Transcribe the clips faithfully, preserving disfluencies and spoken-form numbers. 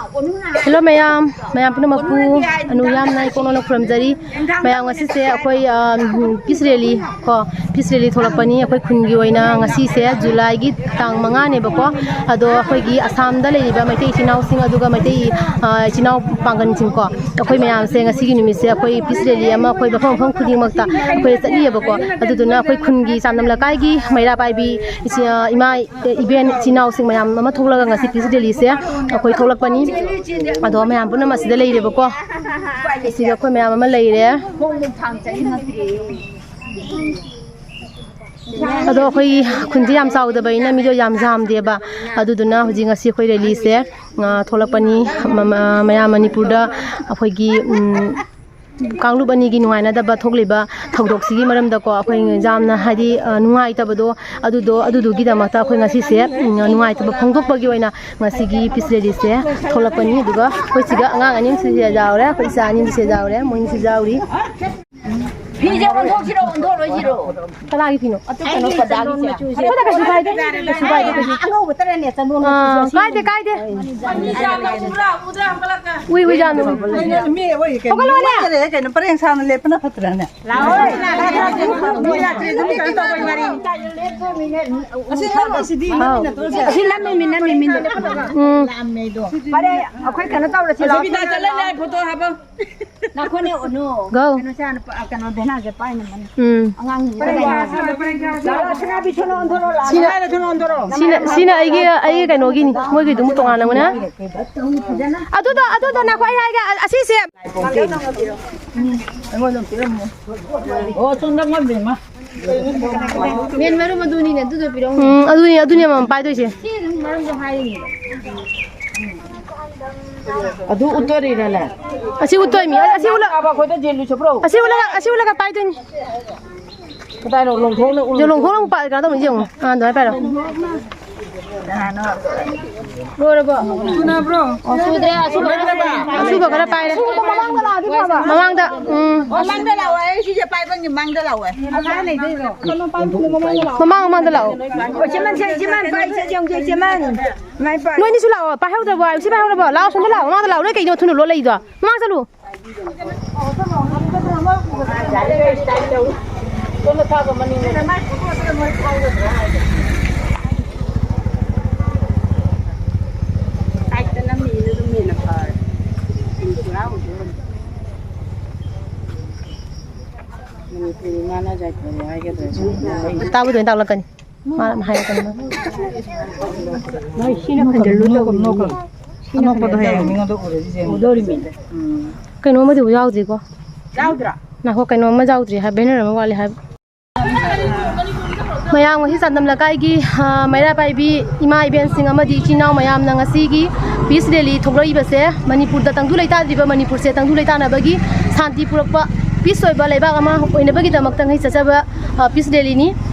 Hello ꯃꯌꯥꯝ, ꯃꯌꯥꯝ ꯄꯨꯝꯅꯃꯛꯄꯨ ꯑꯅꯨ ꯌꯥꯝꯅ ꯏꯀꯣꯛꯅꯅ ꯈꯨꯔꯨꯝꯖꯔꯤ꯫ ꯃꯌꯥꯝ, ꯉꯁꯤꯁꯦ ꯑꯩꯈꯣꯏ, ꯑ, peace rally ꯀꯣ, peace rally ꯊꯣꯛꯂꯛꯄꯅꯤ꯫ ꯑꯩꯈꯣꯏ ꯈꯨꯟꯒꯤ ꯑꯣꯏꯅ ꯉꯁꯤꯁꯦ ꯖꯨꯂꯥꯏꯒꯤ ꯇꯥꯡ ꯃꯉꯥꯅꯦꯕꯀꯣ꯫ ꯑꯗꯣ ꯑꯩꯈꯣꯏꯒꯤ ꯑꯁꯥꯝꯗ ꯂꯩꯔꯤꯕ ꯃꯩꯇꯩ ꯏꯆꯤꯟ ꯏꯅꯥꯎꯁꯤꯡ, ꯑꯗꯨꯒ ꯃꯩꯇꯩ, ꯑ, ꯏꯆꯤꯟ ꯏꯅꯥꯎ ꯄꯥꯡꯒꯜꯁꯤꯡꯀꯣ, ꯑꯩꯈꯣꯏ ꯃꯌꯥꯝꯁꯦ ꯉꯁꯤꯒꯤ ꯅꯨꯃꯤꯠꯁꯦ ꯑꯩꯈꯣꯏ peace rally ꯑꯃ ꯑꯩꯈꯣꯏ ꯃꯐꯝ ꯃꯐꯝ ꯈꯨꯗꯤꯡꯃꯛꯇ ꯑꯩꯈꯣꯏ ꯆꯠꯂꯤꯑꯕꯀꯣ꯫ ꯑꯗꯨꯗꯨꯅ ꯑꯩꯈꯣꯏ ꯈꯨꯟꯒꯤ ꯆꯥꯝꯅꯝ ꯂꯩꯀꯥꯏꯒꯤ ꯃꯩꯔꯥ ꯄꯥꯏꯕꯤ ꯏꯆꯦ, ꯏꯃꯥ, ꯏꯕꯦꯟ ꯏꯆꯤꯟ ꯏꯅꯥꯎꯁꯤꯡ ꯃꯌꯥꯝ ꯑꯃ ꯊꯣꯛꯂꯒ ꯉꯁꯤ peace rally ꯁꯦ ꯑꯩꯈꯣꯏ ꯊꯣꯛꯂꯛꯄꯅꯤ꯫ ꯑꯗꯣ ꯃꯌꯥꯝ ꯄꯨꯝꯅꯃꯛ ꯑꯁꯤꯗ ꯂꯩꯔꯦꯕꯀꯣ꯫ ꯑꯁꯤꯗ ꯑꯩꯈꯣꯏ ꯃꯌꯥꯝ ꯑꯃ ꯂꯩꯔꯦ꯫ ꯑꯗꯣ ꯑꯩꯈꯣꯏꯒꯤ ꯈꯨꯟꯁꯦ ꯌꯥꯝ ꯆꯥꯎꯗꯕꯅꯤꯅ ꯃꯤꯗꯣ ꯌꯥꯝ ꯌꯥꯝꯗꯦꯕ꯫ ꯑꯗꯨꯗꯨꯅ ꯍꯧꯖꯤꯛ ꯉꯁꯤ ꯑꯩꯈꯣꯏ rally ꯁꯦ, ꯑ, ꯊꯣꯛꯂꯛꯄꯅꯤ꯫ ꯃ-, ꯃ-, ꯃꯌꯥꯝ ꯃꯅꯤꯄꯨꯔꯗ ꯑꯩꯈꯣꯏꯒꯤ, ꯎꯝ, ꯀꯥꯡꯂꯨꯞ ꯑꯅꯤꯒꯤ ꯅꯨꯡꯉꯥꯏꯅꯗꯕ ꯊꯣꯛꯂꯤꯕ ꯊꯧꯗꯣꯛꯁꯤꯒꯤ ꯃꯔꯝꯗꯀꯣ, ꯑꯩꯈꯣꯏ ꯌꯥꯝꯅ ꯍꯥꯏꯗꯤ, ꯑ, ꯅꯨꯡꯉꯥꯏꯇꯕꯗꯣ, ꯑꯗꯨꯗꯣ, ꯑꯗꯨꯗꯨꯒꯤꯗꯃꯛꯇ ꯑꯩꯈꯣꯏ ꯉꯁꯤꯁꯦ, ꯎꯝ, ꯅꯨꯡꯉꯥꯏꯇꯕ ꯐꯣꯡꯗꯣꯛꯄꯒꯤ ꯑꯣꯏꯅ ꯉꯁꯤꯒꯤ peace rally ꯁꯦ ꯊꯣꯛꯂꯛꯄꯅꯤ꯫ ꯑꯗꯨꯒ ꯑꯩꯈꯣꯏ ꯁꯤꯗ ꯑꯉꯥꯡ ꯑꯅꯤ ꯑꯃꯁꯨ ꯁꯤꯗ ꯌꯥꯎꯔꯦ, ꯑꯩꯈꯣꯏ ꯏꯆꯥ ꯑꯅꯤ ꯑꯃꯁꯨ ꯁꯤꯗ ꯌꯥꯎꯔꯦ, ꯃꯣꯏ ꯑꯅꯤꯁꯨ ꯌꯥꯎꯔꯤ꯫ ꯐꯤꯁꯦ ꯑꯣꯟꯊꯣꯛꯁꯤꯔꯣ, ꯑꯣꯟꯊꯣꯛꯑꯣꯏꯁꯤꯔꯣ? ꯀꯅꯥꯒꯤ ꯐꯤꯅꯣ? ꯑꯇꯩ ꯀꯩꯅꯣ ꯄꯗꯥꯒꯤꯁꯦ꯫ ꯑꯗꯨꯗ ꯀꯩꯁꯨ ꯀꯥꯏꯗꯦ, ꯀꯩꯁꯨ ꯀꯥꯏꯗꯦ, ꯀꯩꯁꯨ꯫ ꯑꯉꯧꯕ ꯇꯔꯅꯦ, ꯆꯟꯗꯣꯟ ꯑꯥ, ꯃꯆꯨꯁꯦ꯫ ꯀꯥꯏꯗꯦ, ꯀꯥꯏꯗꯦ꯫ ꯎꯏ, ꯎꯏ, ꯖꯥꯅꯨ꯫ ꯀꯩꯅꯣ, ꯃꯤ, ꯑꯣꯏ, ꯀꯩꯅꯣ, ꯍꯧꯒꯠꯂꯣꯅꯦ꯫ ꯃꯣꯏ ꯀꯔꯤ, ꯀꯩꯅꯣ, ꯄꯔꯦꯡ ꯁꯥꯅ ꯂꯦꯞꯄꯅ ꯐꯠꯇ꯭ꯔꯅꯦ? ꯂꯥꯛꯑꯣ꯫ ꯃꯤ ꯂꯥꯛꯇ꯭ꯔꯤ, ꯑꯗꯨꯝ ꯀꯩꯅꯣ ꯇꯧꯕꯩ ꯋꯥꯔꯤꯅꯤ꯫ ꯑꯁꯤ ꯅꯝꯃꯤꯁꯤꯗꯤ, ꯑꯥꯎ꯫ ꯅꯝꯃꯤꯅ ꯇꯧꯔꯁꯦ꯫ ꯑꯁꯤ ꯅꯝꯃꯤꯃꯤ, ꯅꯝꯃꯤꯃꯤ꯫ ꯎꯝ꯫ ꯐꯔꯦ, ꯑꯩꯈꯣꯏ ꯀꯩꯅꯣ ꯇꯧꯔꯁꯤ, ꯂꯥꯛꯑꯣ꯫ ꯁꯕꯤꯇꯥ ꯆꯠꯂꯅꯤ, ꯑꯩ ꯐꯣꯇꯣ ꯍꯥꯞꯄꯣ꯫ ꯅꯈꯣꯏꯅꯦ, ꯎꯅꯨ꯫ Go. ꯀꯩꯅꯣ, ꯁꯦ, ꯀꯩꯅꯣ, ꯚꯦꯅꯥꯁꯦ ꯄꯥꯏꯅꯕꯅꯦ꯫ ꯎꯝ꯫ ꯑꯉꯥꯡꯁꯤꯡꯁꯦ ꯄꯔꯦꯡ ꯁꯥ, ꯄꯔꯦꯡ ꯁꯥ, ꯄꯔꯦꯡ ꯁꯥ꯫ ꯁꯅꯥꯕꯤ, ꯁꯣꯝꯗ ꯑꯣꯟꯊꯣꯔꯛꯑꯣ, ꯂꯥꯛꯑꯣ꯫ ꯁꯤꯅ, ꯁꯤꯅ, ꯁꯤꯅ ꯑꯩꯒꯤ, ꯑꯩꯒꯤ ꯀꯩꯅꯣꯒꯤꯅꯤ, ꯃꯣꯏꯒꯤ ꯑꯗꯨꯝ ꯇꯣꯉꯥꯟꯅ ꯑꯃꯅ꯫ ꯑꯗꯨꯗꯣ, ꯑꯗꯨꯗꯣ ꯅꯈꯣꯏ ꯑꯩ ꯍꯥꯏꯒꯦ, ꯑ-, ꯑꯁꯤꯁꯦ꯫ ꯑꯩꯉꯣꯟꯗ ꯑꯃ ꯄꯤꯔꯝꯃꯣ꯫ ꯑꯣ, ꯁꯣꯝꯗ ꯑꯃ ꯄꯤꯔꯝꯃꯣ꯫ ꯃꯦꯟ ꯃꯔꯨꯝ ꯑꯗꯨꯅꯤꯅꯦ, ꯑꯗꯨꯗꯣ ꯄꯤꯔꯝꯃꯣ꯫ ꯎꯝ, ꯑꯗꯨꯅꯤ, ꯑꯗꯨꯅꯤ ꯑꯃꯃꯝ ꯄꯥꯏꯗꯣꯏꯁꯦ꯫ ꯁꯤ ꯑꯗꯨꯝ ꯃꯔꯝꯗꯣ ꯍꯥꯏꯔꯤꯅꯦ꯫ ꯑꯗꯨ ꯎꯠꯇꯣꯔꯤꯔꯅꯦ? ꯑꯁꯤ ꯎꯠꯇꯣꯏꯃꯤ꯫ ꯑꯁꯤ ꯎꯠꯂ-, ꯀꯥꯕ ꯑꯩꯈꯣꯏꯗ ꯖꯦꯜ ꯂꯨ ꯆꯠꯄ꯭ꯔꯣ? ꯑꯁꯤ ꯎꯠꯂꯒ, ꯑꯁꯤ ꯎꯠꯂꯒ ꯄꯥꯏꯗꯣꯏꯅꯤ꯫ ꯀꯗꯥꯏꯅꯣ? ꯂꯣꯡꯊꯣꯡꯅ ꯎꯠꯂꯨ꯫ ꯂꯣꯡꯊꯣꯡꯅ ꯄꯥꯏ-, ꯀꯩꯅꯣ ꯇꯧꯅꯤ, ꯌꯦꯡꯉꯣ꯫ ꯑꯥ, ꯑꯗꯨꯃꯥꯏꯅ ꯄꯥꯏꯔꯣ꯫ ꯀꯅꯥꯅꯣ? ꯂꯣꯏꯔꯕꯣ? ꯁꯨꯅꯕ꯭ꯔꯣ? ꯑꯣ, ꯁꯨꯗ꯭ꯔꯦ꯫ ꯑꯁꯨꯕ ꯈꯔ, ꯑꯁꯨꯕ ꯈꯔ ꯄꯥꯏꯔꯦ꯫ ꯃꯃꯥꯡꯗ ꯂꯥꯛꯑꯗꯤ ꯐꯕ꯫ ꯃꯃꯥꯡꯗ, ꯎꯝ꯫ ꯑꯣ, ꯃꯥꯡꯗ ꯂꯥꯛꯑꯣ꯫ ꯑꯩ ꯁꯤꯁꯦ ꯄꯥꯏꯕꯒꯤ ꯃꯥꯡꯗ ꯂꯥꯛꯑꯣ꯫ ꯃꯃꯥꯡ, ꯃꯃꯥꯡꯗ ꯂꯥꯛꯑꯣ꯫ ꯑꯣ, ꯆꯦꯃꯟ, ꯆꯦꯃꯟ, ꯄꯥꯏ, ꯆꯦ, ꯆꯦ, ꯆꯦꯃꯟ꯫ ꯃꯥꯏ ꯄꯥꯏ꯫ ꯅꯣꯏꯅꯤꯁꯨ ꯂꯥꯛꯑꯣ꯫ ꯄꯥꯏꯍꯧꯗ꯭ꯔꯕꯣ? ꯁꯤ ꯄꯥꯏꯍꯧꯔꯕꯣ? ꯂꯥꯛꯑꯣ, ꯁꯣꯝꯗ ꯂꯥꯛꯑꯣ꯫ ꯃꯃꯥꯡꯗ ꯂꯥꯛꯑꯣ꯫ ꯅꯣꯏ ꯀꯩꯅꯣ ꯊꯨꯅ ꯂꯣꯠ ꯂꯩꯗꯣ? ꯃꯃꯥꯡ ꯆꯠꯂꯨ꯫ ꯃꯅꯤꯄꯨꯔꯤ ꯃꯥꯅ ꯖꯥꯏꯄꯨꯔꯤ ꯍꯥꯏꯒꯗ꯭ꯔꯥ? ꯇꯥꯕꯨꯗꯤ ꯑꯣꯏꯅ ꯇꯥꯛꯂꯛꯀꯅꯤ꯫ ꯃꯥ ꯍꯥꯏꯔꯛꯀꯅꯤ꯫ ꯅꯣꯏ ꯁꯤꯅ ꯈꯟꯖꯤꯜꯂꯨ ꯇꯧꯔꯤꯅꯤ꯫ ꯁꯤꯅ ꯑꯅꯣꯛꯄꯗꯣ ꯍꯌꯦꯡ ꯈꯟꯖꯤꯜꯂꯨ꯫ ꯃꯤꯉꯣꯟꯗ ꯎꯔꯗꯤ ꯆꯦꯟꯕ꯫ ꯎꯗꯧꯔꯤꯃꯤ꯫ ꯎꯝ꯫ ꯀꯩꯅꯣꯝꯃꯗꯤ ꯌꯥꯎꯗ꯭ꯔꯤꯀꯣ꯫ ꯌꯥꯎꯗ꯭ꯔꯥ? ꯉꯥꯏꯈꯣ, ꯀꯩꯅꯣꯝꯃ ꯌꯥꯎꯗ꯭ꯔꯤ ꯍꯥꯏ, banner ꯑꯃ ꯋꯥꯠꯂꯤ ꯍꯥꯏꯕ꯫ ꯃꯌꯥꯝ ꯉꯁꯤ ꯆꯥꯟꯗꯝ ꯂꯩꯀꯥꯏꯒꯤ, ꯑ, ꯃꯩꯔꯥ ꯄꯥꯏꯕꯤ ꯏꯃꯥ ꯏꯕꯦꯟꯁꯤꯡ ꯑꯃꯗꯤ ꯏꯆꯤꯟ ꯏꯅꯥꯎ ꯃꯌꯥꯝꯅ ꯉꯁꯤꯒꯤ peace rally ꯊꯣꯛꯂꯛꯏꯕꯁꯦ ꯃꯅꯤꯄꯨꯔꯗ ꯇꯪꯗꯨ ꯂꯩꯇꯥꯗ꯭ꯔꯤꯕ ꯃꯅꯤꯄꯨꯔꯁꯦ ꯇꯪꯗꯨ ꯂꯩꯇꯥꯅꯕꯒꯤ ꯁꯥꯟꯇꯤ ꯄꯨꯔꯛꯄ, peace ꯑꯣꯏꯕ ꯂꯩꯕꯥꯛ ꯑꯃ ꯑꯣꯏꯅꯕꯒꯤꯗꯃꯛꯇ ꯉꯁꯤ ꯆꯠꯆꯕ, ꯑ, peace rallyꯅꯤ꯫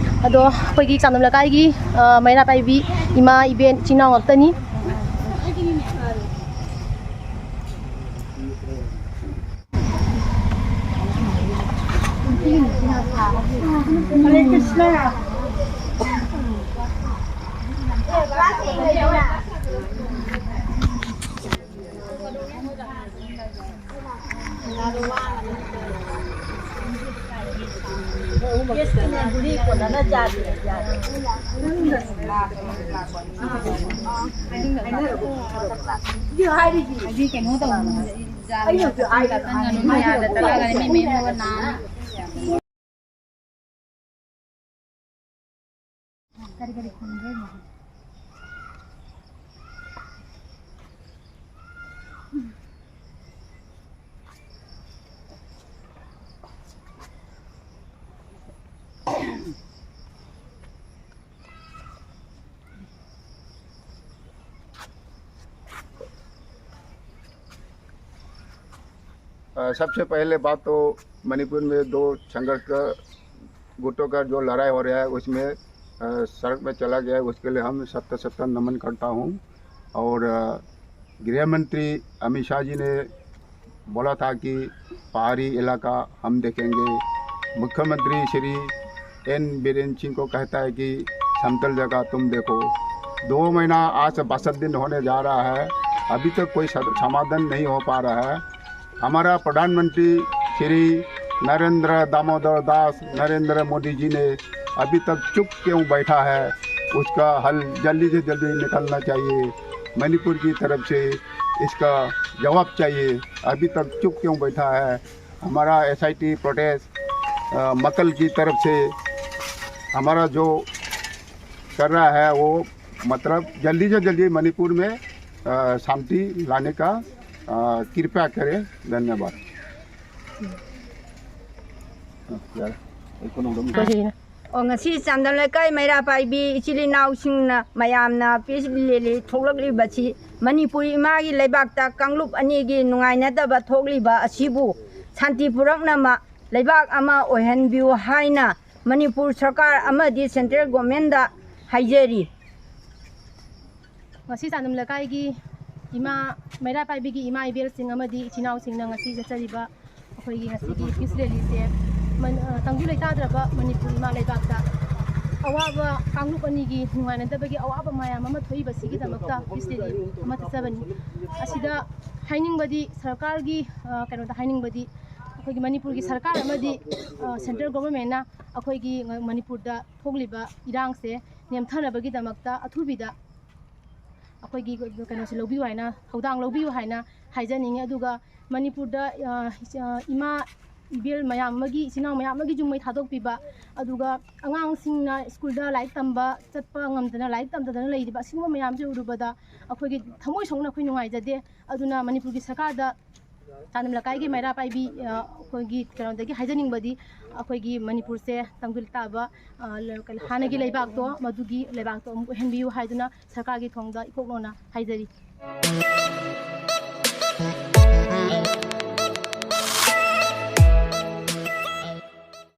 ꯑꯗꯣ ꯑꯩꯈꯣꯏꯒꯤ ꯆꯥꯟꯗꯝ ꯂꯩꯀꯥꯏꯒꯤ, ꯑ, ꯃꯩꯔꯥ ꯄꯥꯏꯕꯤ ꯏꯃꯥ ꯏꯕꯦꯟ ꯏꯆꯤꯟ ꯏꯅꯥꯎ ꯉꯥꯛꯇꯅꯤ꯫ अ, सबसे पहले बात तो मणिपुर में दो संघर्ष का गुटों का जो लड़ाई हो रहा है, उसमें, अ, सड़क में चला गया है, उसके लिए हम सत्तर सत्तर नमन करता हूँ। और गृह मंत्री अमित शाह जी ने बोला था कि पहाड़ी इलाका हम देखेंगे। मुख्यमंत्री श्री एन बीरेन सिंह को कहता है कि समतल जगह तुम देखो। दो महीना आज से बासठ दिन होने जा रहा है, अभी तक कोई सद- समाधान नहीं हो पा रहा है। हमारा प्रधानमंत्री श्री नरेंद्र दामोदर दास नरेंद्र मोदी जी ने अभी तक चुप क्यों बैठा है, उसका हल जल्दी से जल्दी निकलना चाहिए। मणिपुर की तरफ से इसका जवाब चाहिए। अभी तक चुप क्यों बैठा है? हमारा एसआईटी प्रोटेस्ट मतल की तरफ से हमारा जो कर रहा है, वो मतलब जल्दी से जल्दी मणिपुर में शांति लाने का कृपया करें। धन्यवाद। ꯑꯣ, ꯉꯁꯤ ꯆꯥꯟꯗꯝ ꯂꯩꯀꯥꯏ ꯃꯩꯔꯥ ꯄꯥꯏꯕꯤ ꯏꯆꯤꯜ ꯏꯅꯥꯎꯁꯤꯡꯅ, ꯃꯌꯥꯝꯅ ꯄꯤꯁ ꯂꯤꯂꯤ ꯊꯣꯛꯂꯛꯂꯤꯕꯁꯤ ꯃꯅꯤꯄꯨꯔ ꯏꯃꯥꯒꯤ ꯂꯩꯕꯥꯛꯇ ꯀꯥꯡꯂꯨꯞ ꯑꯅꯤꯒꯤ ꯅꯨꯡꯉꯥꯏꯅꯗꯕ ꯊꯣꯛꯂꯤꯕ ꯑꯁꯤꯕꯨ ꯁꯥꯟꯇꯤ ꯄꯨꯔꯛꯅꯕ ꯂꯩꯕꯥꯛ ꯑꯃ ꯑꯣꯏꯍꯟꯕꯤꯌꯨ ꯍꯥꯏꯅ ꯃꯅꯤꯄꯨꯔ ꯁꯔꯀꯥꯔ ꯑꯃꯗꯤ ꯁꯦꯟꯇ꯭ꯔꯦꯜ ꯒꯣꯔꯃꯦꯟꯗ ꯍꯥꯏꯖꯔꯤ꯫ ꯉꯁꯤ ꯆꯥꯟꯗꯝ ꯂꯩꯀꯥꯏꯒꯤ ꯏꯃꯥ, ꯃꯩꯔꯥ ꯄꯥꯏꯕꯤꯒꯤ ꯏꯃꯥ ꯏꯕꯦꯜꯁꯤꯡ ꯑꯃꯗꯤ ꯏꯆꯤꯟ ꯏꯅꯥꯎꯁꯤꯡꯅ ꯉꯁꯤ ꯆꯠꯆꯔꯤꯕ ꯑꯩꯈꯣꯏꯒꯤ ꯉꯁꯤꯒꯤ ꯄꯤꯁ ꯔꯦꯂꯤꯁꯦ ꯃꯟ-, ꯑ, ꯇꯪꯗꯨ ꯂꯩꯇꯥꯗ꯭ꯔꯕ ꯃꯅꯤꯄꯨꯔ ꯏꯃꯥ ꯂꯩꯕꯥꯛꯇ ꯑꯋꯥꯕ, ꯀꯥꯡꯂꯨꯞ ꯑꯅꯤꯒꯤ ꯅꯨꯡꯉꯥꯏꯅꯗꯕꯒꯤ ꯑꯋꯥꯕ ꯃꯌꯥꯝ ꯑꯃ ꯊꯣꯛꯏꯕꯁꯤꯒꯤꯗꯃꯛꯇ ꯄꯤꯁ ꯔꯦꯂꯤ ꯑꯃ ꯆꯠꯆꯕꯅꯤ꯫ ꯑꯁꯤꯗ ꯍꯥꯏꯅꯤꯡꯕꯗꯤ, ꯁꯔꯀꯥꯔꯒꯤ, ꯑ, ꯀꯩꯅꯣꯗ ꯍꯥꯏꯅꯤꯡꯕꯗꯤ, ꯑꯩꯈꯣꯏꯒꯤ ꯃꯅꯤꯄꯨꯔꯒꯤ ꯁꯔꯀꯥꯔ ꯑꯃꯗꯤ, ꯑ, ꯁꯦꯟꯇ꯭ꯔꯦꯜ ꯒꯣꯚꯔꯟꯃꯦꯟꯅ ꯑꯩꯈꯣꯏꯒꯤ ꯉ-, ꯃꯅꯤꯄꯨꯔꯗ ꯊꯣꯛꯂꯤꯕ ꯏꯔꯥꯡꯁꯦ ꯅꯦꯝꯊꯅꯕꯒꯤꯗꯃꯛꯇ ꯑꯊꯨꯕꯤꯗ ꯑꯩꯈꯣꯏꯒꯤ ꯀꯩꯅꯣꯁꯦ ꯂꯧꯕꯤꯌꯨ ꯍꯥꯏꯅ, ꯊꯧꯗꯥꯡ ꯂꯧꯕꯤꯌꯨ ꯍꯥꯏꯅ ꯍꯥꯏꯖꯅꯤꯡꯉꯤ꯫ ꯑꯗꯨꯒ ꯃꯅꯤꯄꯨꯔꯗ, ꯑ, ꯑ, ꯏꯃꯥ ꯏꯕꯦꯜ ꯃꯌꯥꯝ ꯑꯃꯒꯤ, ꯏꯆꯤꯟ ꯏꯅꯥꯎ ꯃꯌꯥꯝ ꯑꯃꯒꯤ ꯌꯨꯝ ꯃꯩ ꯊꯥꯗꯣꯛꯄꯤꯕ, ꯑꯗꯨꯒ ꯑꯉꯥꯡꯁꯤꯡꯅ ꯁ꯭ꯀꯨꯜꯗ ꯂꯥꯏꯔꯤꯛ ꯇꯝꯕ ꯆꯠꯄ ꯉꯝꯗꯅ, ꯂꯥꯏꯔꯤꯛ ꯇꯝꯗꯗꯅ ꯂꯩꯔꯤꯕ, ꯑꯁꯤꯒꯨꯝꯕ ꯃꯌꯥꯝꯁꯦ ꯎꯔꯨꯕꯗ ꯑꯩꯈꯣꯏꯒꯤ ꯊꯃꯣꯏ ꯁꯣꯛꯅ ꯑꯩꯈꯣꯏ ꯅꯨꯡꯉꯥꯏꯖꯗꯦ꯫ ꯑꯗꯨꯅ ꯃꯅꯤꯄꯨꯔꯒꯤ ꯁꯔꯀꯥꯔꯗ ꯆꯥꯟꯗꯝ ꯂꯩꯀꯥꯏꯒꯤ ꯃꯩꯔꯥ ꯄꯥꯏꯕꯤ, ꯑ, ꯑꯩꯈꯣꯏꯒꯤ ꯀꯩꯅꯣꯗꯒꯤ ꯍꯥꯏꯖꯅꯤꯡꯕꯗꯤ, ꯑꯩꯈꯣꯏꯒꯤ ꯃꯅꯤꯄꯨꯔꯁꯦ ꯇꯪꯗꯨ ꯂꯩꯇꯥꯕ, ꯑ, ꯂ-, ꯀꯩꯅꯣ, ꯍꯥꯟꯅꯒꯤ ꯂꯩꯕꯥꯛꯇꯣ, ꯃꯗꯨꯒꯤ ꯂꯩꯕꯥꯛꯇꯣ ꯑꯃꯨꯛ ꯑꯣꯏꯍꯟꯕꯤꯌꯨ ꯍꯥꯏꯗꯨꯅ ꯁꯔꯀꯥꯔꯒꯤ ꯊꯣꯡꯗ ꯏꯀꯣꯛꯅꯣꯅ ꯍꯥꯏꯖꯔꯤ꯫